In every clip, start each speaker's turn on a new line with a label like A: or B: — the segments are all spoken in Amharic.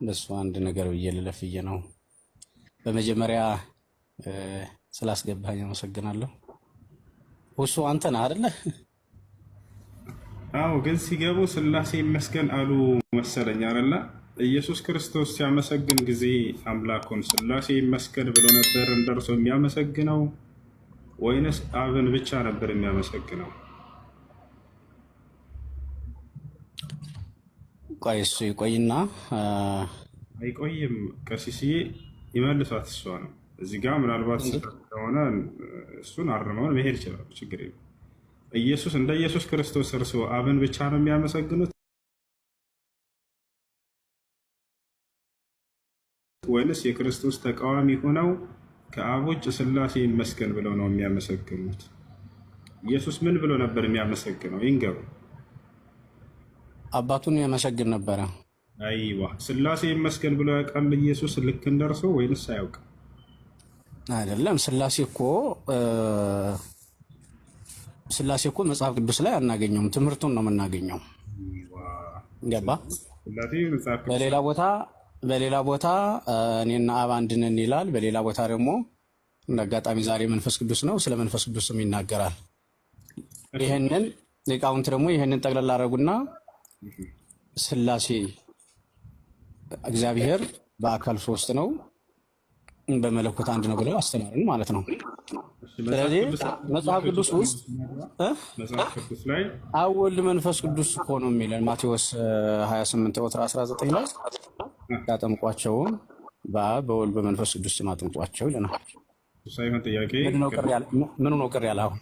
A: በሱ አንድ ነገር ብዬ ልለፍ ብዬ ነው። በመጀመሪያ እ፣ ስላስገባኝ አመሰግናለሁ። እሱ አንተ ነህ አይደለ?
B: አዎ፣ ግን ሲገቡ ስላሴ ይመስገን አሉ መሰለኝ አይደለ? ኢየሱስ ክርስቶስ ሲያመሰግን ጊዜ አምላኩን ስላሴ ይመስገን ብሎ ነበር እንደርሶ የሚያመሰግነው ወይንስ አብን ብቻ ነበር የሚያመሰግነው?
A: ቆይ እሱ ይቆይና
B: አይቆይም። ቀሲስዬ ይመልሷት፣ እሷ ነው እዚህ ጋ ምናልባት
A: እንዴ
B: ስህተት ከሆነ እሱን አርመውን መሄድ ይችላሉ። ችግር የለም። ኢየሱስ እንደ ኢየሱስ ክርስቶስ እርስዎ አብን ብቻ ነው የሚያመሰግኑት ወይንስ የክርስቶስ ተቃዋሚ ሆነው ከአብ ውጭ ስላሴ ይመስገን ብለው ነው የሚያመሰግኑት? ኢየሱስ ምን ብሎ ነበር የሚያመሰግነው? ይንገሩ።
A: አባቱን ያመሰግን ነበረ።
B: አይዋ ስላሴ ይመስገን ብሎ ያውቃል ኢየሱስ ልክ እንደርሶ ወይንስ አያውቅም?
A: አይደለም ስላሴ እኮ መጽሐፍ ቅዱስ ላይ አናገኘውም። ትምህርቱን ነው የምናገኘው።
B: አይዋ
A: ገባ?
B: ስላሴ መጽሐፍ ቅዱስ
A: በሌላ ቦታ በሌላ ቦታ እኔና አብ አንድ ነን ይላል። በሌላ ቦታ ደግሞ እንደ አጋጣሚ ዛሬ መንፈስ ቅዱስ ነው፣ ስለ መንፈስ ቅዱስም ይናገራል።
B: እሺ፣
A: ይህንን ሊቃውንት ደግሞ ይህንን ጠቅላላ አደረጉና ስላሴ እግዚአብሔር በአካል ሶስት ነው በመለኮት አንድ ነው ብለው አስተማርን ማለት ነው።
B: እሺ፣ መጽሐፍ
A: ስለዚህ
B: ቅዱስ
A: መጽሐፍ ቅዱስ ውስጥ እ?
B: መጽሐፍ ቅዱስ ላይ
A: አብ ወልድ መንፈስ ቅዱስ እኮ ነው የሚለን ማቴዎስ 28 ቁጥር 19 ላይ ያጠምቋቸውም በአብ በወልድ በመንፈስ ቅዱስ ስም አጥምቋቸው ይለናል።
B: ሳይሆን ጥያቄ
A: ምንድነው ቅር ያለ? ምኑ ነው ቅር ያለ? አሁን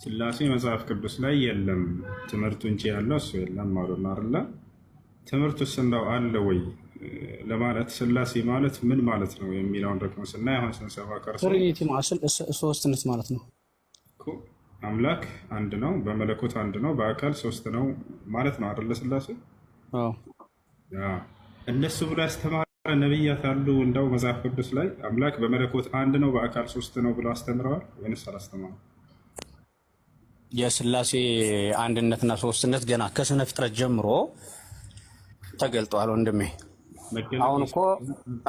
B: ስላሴ መጽሐፍ ቅዱስ ላይ የለም፣ ትምህርቱ እንጂ ያለው እሱ የለም አሉና አይደለ? ትምህርቱስ እንደው አለ ወይ ለማለት ስላሴ ማለት ምን ማለት ነው የሚለውን ደግሞ ስናይ አሁን ስንሰማ ከእርሶ
A: Trinity ሶስትነት ማለት ነው።
B: እኮ አምላክ አንድ ነው፣ በመለኮት አንድ ነው፣ በአካል ሶስት ነው ማለት ነው አይደለ? ስላሴ
A: አዎ።
B: ያ እነሱ ብሎ ያስተማረ ነቢያት አሉ። እንደው መጽሐፍ ቅዱስ ላይ አምላክ በመለኮት አንድ ነው፣ በአካል ሶስት ነው ብሎ አስተምረዋል ወይንስ አላስተማሩም?
A: የስላሴ አንድነትና ሶስትነት ገና ከስነ ፍጥረት ጀምሮ ተገልጧል ወንድሜ።
B: መገለጥ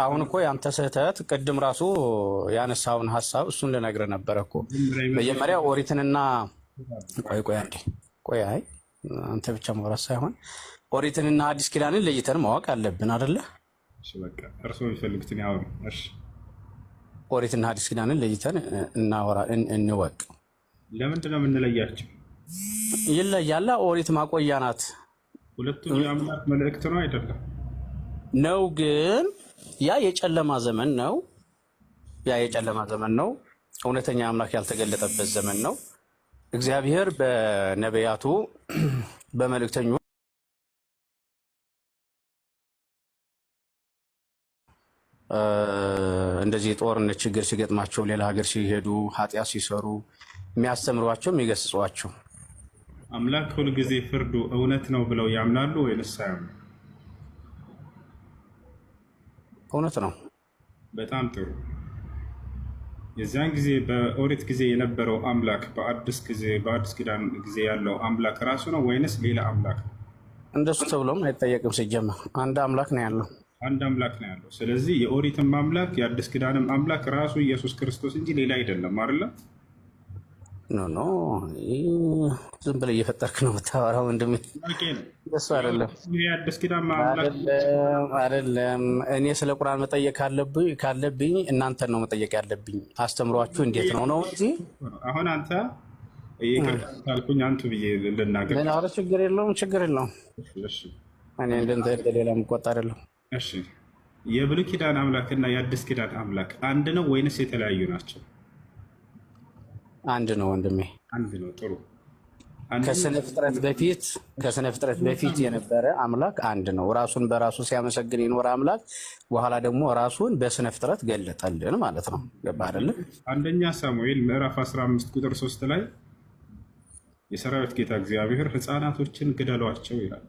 A: አሁን እኮ ያንተ ስህተት ቅድም ራሱ ያነሳውን ሀሳብ እሱን ልነግርህ ነበረ እኮ። መጀመሪያ ኦሪትንና ቆይ ቆይ አንዴ ቆይ፣ አይ አንተ ብቻ ማውራት ሳይሆን ኦሪትንና አዲስ ኪዳንን ለይተን ማወቅ አለብን አይደለ?
B: እሺ፣ በቃ እርስዎ የሚፈልጉትን ያወሩ። እሺ፣
A: ኦሪትና አዲስ ኪዳንን ለይተን እናወራ እንወቅ።
B: ለምንድን ነው የምንለያቸው?
A: ይለያላ። ኦሪት ማቆያ ናት
B: ሁለቱም የአምላክ መልእክት ነው አይደለም?
A: ነው፣ ግን ያ የጨለማ ዘመን ነው። ያ የጨለማ ዘመን ነው። እውነተኛ አምላክ ያልተገለጠበት ዘመን ነው። እግዚአብሔር በነቢያቱ በመልእክተኞች እንደዚህ የጦርነት ችግር ሲገጥማቸው ሌላ ሀገር ሲሄዱ ኃጢአት ሲሰሩ የሚያስተምሯቸው የሚገስጿቸው
B: አምላክ ሁልጊዜ ፍርዱ እውነት ነው ብለው ያምናሉ ወይንስ አያምኑ?
A: እውነት ነው።
B: በጣም ጥሩ። የዚያን ጊዜ በኦሪት ጊዜ የነበረው አምላክ በአዲስ ጊዜ በአዲስ ኪዳን ጊዜ ያለው አምላክ ራሱ ነው ወይንስ ሌላ አምላክ ነው?
A: እንደሱ ተብሎም አይጠየቅም። ሲጀመር አንድ አምላክ ነው ያለው።
B: አንድ አምላክ ነው ያለው። ስለዚህ የኦሪትም አምላክ የአዲስ ኪዳንም አምላክ ራሱ ኢየሱስ ክርስቶስ እንጂ ሌላ አይደለም። አይደለ?
A: No no፣ ይህ ዝም ብለህ እየፈጠርክ ነው የምታወራው ወንድሜ።
B: ጥያቄ ነው።
A: እንደሱ አይደለም
B: የአዲስ ኪዳን አምላክ
A: አይደለም አይደለም። እኔ ስለ ቁርአን መጠየቅ ካለብኝ እናንተን ነው መጠየቅ ያለብኝ። አስተምሯችሁ እንዴት ነው ነው እንጂ
B: አሁን አንተ ይቅርታ ካልኩኝ አንቱ ብዬ ልናገር።
A: ምን፣ ኧረ ችግር የለውም ችግር የለውም።
B: እሺ፣
A: እኔ እንደሌላ የምቆጣ አይደለም።
B: እሺ። የብሉይ ኪዳን አምላክና የአዲስ ኪዳን አምላክ አንድ ነው ወይንስ የተለያዩ ናቸው?
A: አንድ ነው ወንድሜ።
B: አንድ ነው። ጥሩ። አንደኛ
A: ከስነ ፍጥረት በፊት የነበረ አምላክ አንድ ነው። ራሱን በራሱ ሲያመሰግን የኖረ አምላክ በኋላ ደግሞ ራሱን በስነ ፍጥረት ገለጠልን ማለት ነው። ገባህ አይደለ?
B: አንደኛ ሳሙኤል ምዕራፍ 15 ቁጥር 3 ላይ የሰራዊት ጌታ እግዚአብሔር ሕፃናቶችን ግደሏቸው ይላል።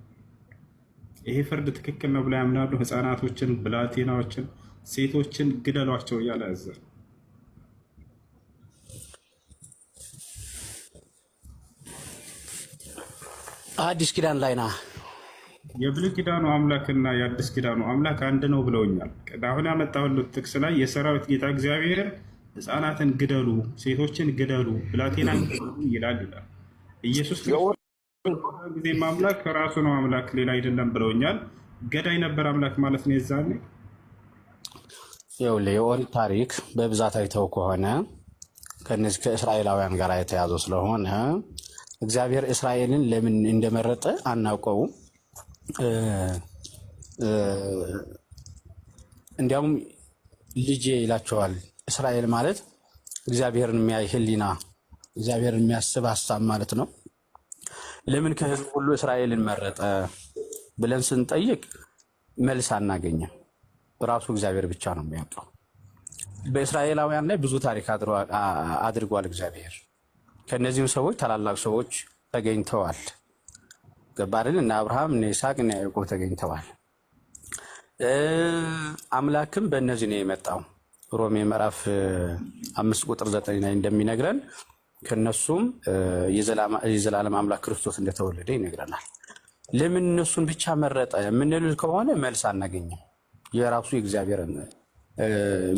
B: ይሄ ፍርድ ትክክል ነው ብላ ያምናሉ? ሕፃናቶችን፣ ብላቴናዎችን፣ ሴቶችን ግደሏቸው እያለ ያዛል።
A: አዲስ ኪዳን ላይ ና።
B: የብሉይ ኪዳኑ አምላክና የአዲስ ኪዳኑ አምላክ አንድ ነው ብለውኛል። አሁን ያመጣሁልህ ጥቅስ ላይ የሰራዊት ጌታ እግዚአብሔር ሕፃናትን ግደሉ፣ ሴቶችን ግደሉ፣ ብላቴናን ግደሉ ይላል ይላል። ኢየሱስ ክርስቶስ ጊዜም አምላክ ራሱ ነው አምላክ ሌላ አይደለም ብለውኛል። ገዳይ ነበር አምላክ ማለት ነው የዛኔ።
A: ይኸውልህ የኦሪት ታሪክ በብዛት አይተው ከሆነ ከእነዚህ ከእስራኤላውያን ጋር የተያዘው ስለሆነ እግዚአብሔር እስራኤልን ለምን እንደመረጠ አናውቀውም። እንዲያውም ልጄ ይላቸዋል። እስራኤል ማለት እግዚአብሔርን የሚያይ ሕሊና፣ እግዚአብሔርን የሚያስብ ሀሳብ ማለት ነው። ለምን ከህዝብ ሁሉ እስራኤልን መረጠ ብለን ስንጠይቅ መልስ አናገኝም። ራሱ እግዚአብሔር ብቻ ነው የሚያውቀው። በእስራኤላውያን ላይ ብዙ ታሪክ አድርጓል እግዚአብሔር። ከእነዚህም ሰዎች ታላላቅ ሰዎች ተገኝተዋል። ገባርን እነ አብርሃም፣ እነ ይስሐቅ፣ እነ ያዕቆብ ተገኝተዋል። አምላክም በእነዚህ ነው የመጣው። ሮሜ ምዕራፍ 5 ቁጥር 9 ላይ እንደሚነግረን ከነሱም የዘላለም አምላክ ክርስቶስ እንደተወለደ ይነግረናል። ለምን እነሱን ብቻ መረጠ የምንል ከሆነ መልስ አናገኝም። የራሱ የእግዚአብሔር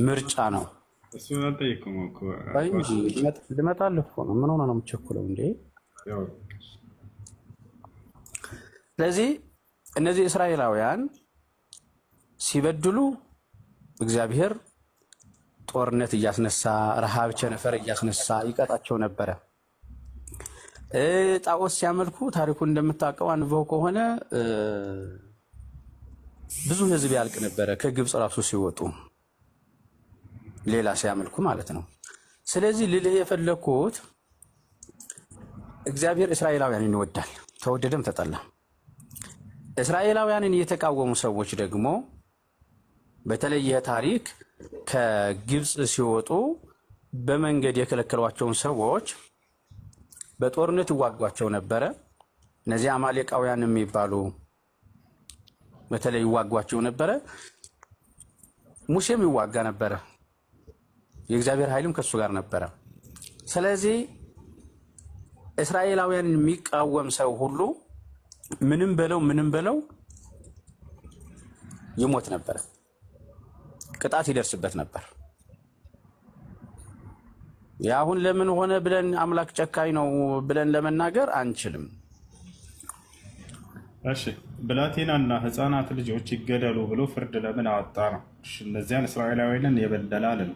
A: ምርጫ ነው።
B: እሱን አልጠየኩም እኮ።
A: እንጂ ልመጣልህ እኮ ነው። ምን ሆነ ነው የምቸኩለው እንዴ?
B: ያው
A: ስለዚህ እነዚህ እስራኤላውያን ሲበድሉ እግዚአብሔር ጦርነት እያስነሳ፣ ረሃብ ቸነፈር እያስነሳ ይቀጣቸው ነበረ። ጣዖት ሲያመልኩ ታሪኩን እንደምታውቀው አንብበው ከሆነ ብዙ ሕዝብ ያልቅ ነበረ ከግብፅ ራሱ ሲወጡ ሌላ ሲያመልኩ ማለት ነው። ስለዚህ ልልህ የፈለግኩት እግዚአብሔር እስራኤላውያንን ይወዳል፣ ተወደደም ተጠላ። እስራኤላውያንን የተቃወሙ ሰዎች ደግሞ በተለይ ይህ ታሪክ ከግብፅ ሲወጡ በመንገድ የከለከሏቸውን ሰዎች በጦርነት ይዋጓቸው ነበረ። እነዚህ አማሌቃውያን የሚባሉ በተለይ ይዋጓቸው ነበረ። ሙሴም ይዋጋ ነበረ። የእግዚአብሔር ኃይልም ከእሱ ጋር ነበረ። ስለዚህ እስራኤላውያንን የሚቃወም ሰው ሁሉ ምንም በለው ምንም በለው ይሞት ነበረ፣ ቅጣት ይደርስበት ነበር። የአሁን ለምን ሆነ ብለን አምላክ ጨካኝ ነው ብለን ለመናገር አንችልም።
B: እሺ ብላቴናና ሕፃናት ልጆች ይገደሉ ብሎ ፍርድ ለምን አወጣ ነው? እሺ እነዚያን እስራኤላውያንን የበደላልን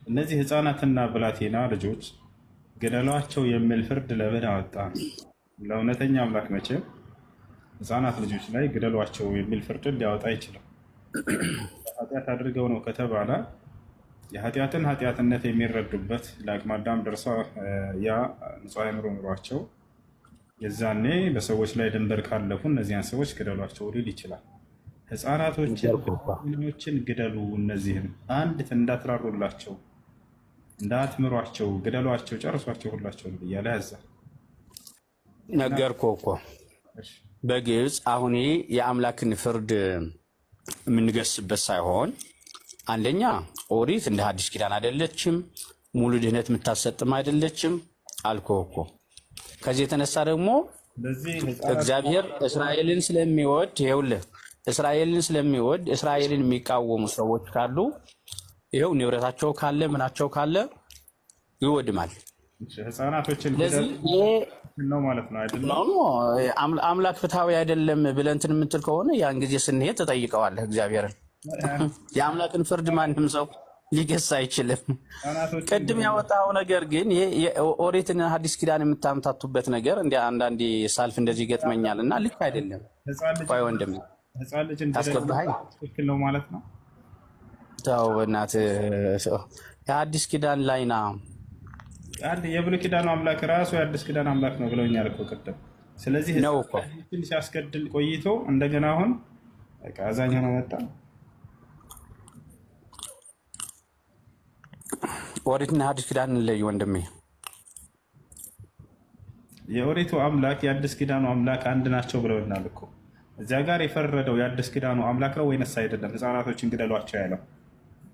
B: እነዚህ ሕፃናትና ብላቴና ልጆች ገደሏቸው የሚል ፍርድ ለምን አወጣ ነው? ለእውነተኛ አምላክ መቼም ሕፃናት ልጆች ላይ ግደሏቸው የሚል ፍርድን ሊያወጣ አይችልም። ኃጢአት አድርገው ነው ከተባለ የኃጢአትን ኃጢአትነት የሚረዱበት ለአቅመ አዳም ደርሰው ያ ንጹሕ አእምሮ ኑሯቸው የዛኔ በሰዎች ላይ ድንበር ካለፉ እነዚያን ሰዎች ግደሏቸው ሊል ይችላል። ሕፃናቶችን ችን ግደሉ፣ እነዚህን አንድ እንዳትራሩላቸው፣ እንዳትምሯቸው፣ ግደሏቸው፣ ጨርሷቸው ሁላቸውን እያለ ያዛል።
A: ነገርኩህ እኮ በግብፅ አሁን የአምላክን ፍርድ የምንገስበት ሳይሆን አንደኛ ኦሪት እንደ ሐዲስ ኪዳን አይደለችም፣ ሙሉ ድህነት የምታሰጥም አይደለችም አልኩህ እኮ። ከዚህ የተነሳ ደግሞ እግዚአብሔር እስራኤልን ስለሚወድ ይኸውልህ፣ እስራኤልን ስለሚወድ እስራኤልን የሚቃወሙ ሰዎች ካሉ ይኸው ንብረታቸው ካለ ምናቸው ካለ ይወድማል።
B: ህፃናቶችን
A: ስለዚህ ይሄ
B: ነው ማለት ነው አይደለም?
A: No፣ አምላክ ፍትሐዊ አይደለም ብለህ እንትን የምትል ከሆነ ያን ጊዜ ስንሄድ ትጠይቀዋለህ እግዚአብሔርን። የአምላክን ፍርድ ማንም ሰው ሊገስ አይችልም። ቅድም ያወጣው ነገር ግን ይሄ ኦሪትን ሐዲስ ኪዳን የምታምታቱበት ነገር እንደ አንዳንዴ ሳልፍ እንደዚህ ይገጥመኛል እና ልክ አይደለም። ቆይ ወንድም
B: ህፃን ልጅን
A: ታስገባኸኝ።
B: ትክክል ነው ማለት ነው።
A: ተው በእናትህ፣ የሐዲስ ኪዳን ላይና
B: አንድ የብሉይ ኪዳኑ አምላክ ራሱ የአዲስ ኪዳን አምላክ ነው ብለውኛል እኮ ቅድም። ስለዚህ
A: ነው እኮ
B: ህፃናቶችን ሲያስገድል ቆይቶ እንደገና አሁን በቃ አዛኝ ሆኖ መጣ።
A: ኦሪትና ሐዲስ ኪዳን እንለይ ወንድሜ።
B: የኦሪቱ አምላክ የአዲስ ኪዳኑ አምላክ አንድ ናቸው ብለውናል እኮ። እዚያ ጋር የፈረደው የአዲስ ኪዳኑ አምላክ ነው ወይንስ አይደለም? ህፃናቶችን ግደሏቸው ያለው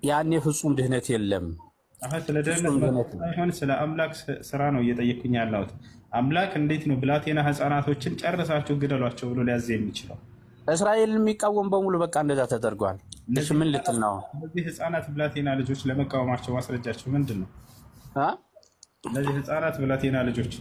A: ያኔ ፍጹም ድህነት የለም።
B: አሁን ስለ ደህንነት ሳይሆን ስለ አምላክ ስራ ነው እየጠየኩኝ ያለሁት። አምላክ እንዴት ነው ብላቴና ህፃናቶችን ጨርሳችሁ ግደሏቸው ብሎ ሊያዝ የሚችለው?
A: እስራኤልን የሚቃወም በሙሉ በቃ እንደዛ ተደርጓል። እሺ
B: እነዚህ
A: ምን ልትል ነው?
B: እነዚህ ህፃናት ብላቴና ልጆች ለመቃወማቸው ማስረጃቸው ምንድን ነው?
A: አ?
B: እነዚህ ህፃናት ብላቴና ልጆች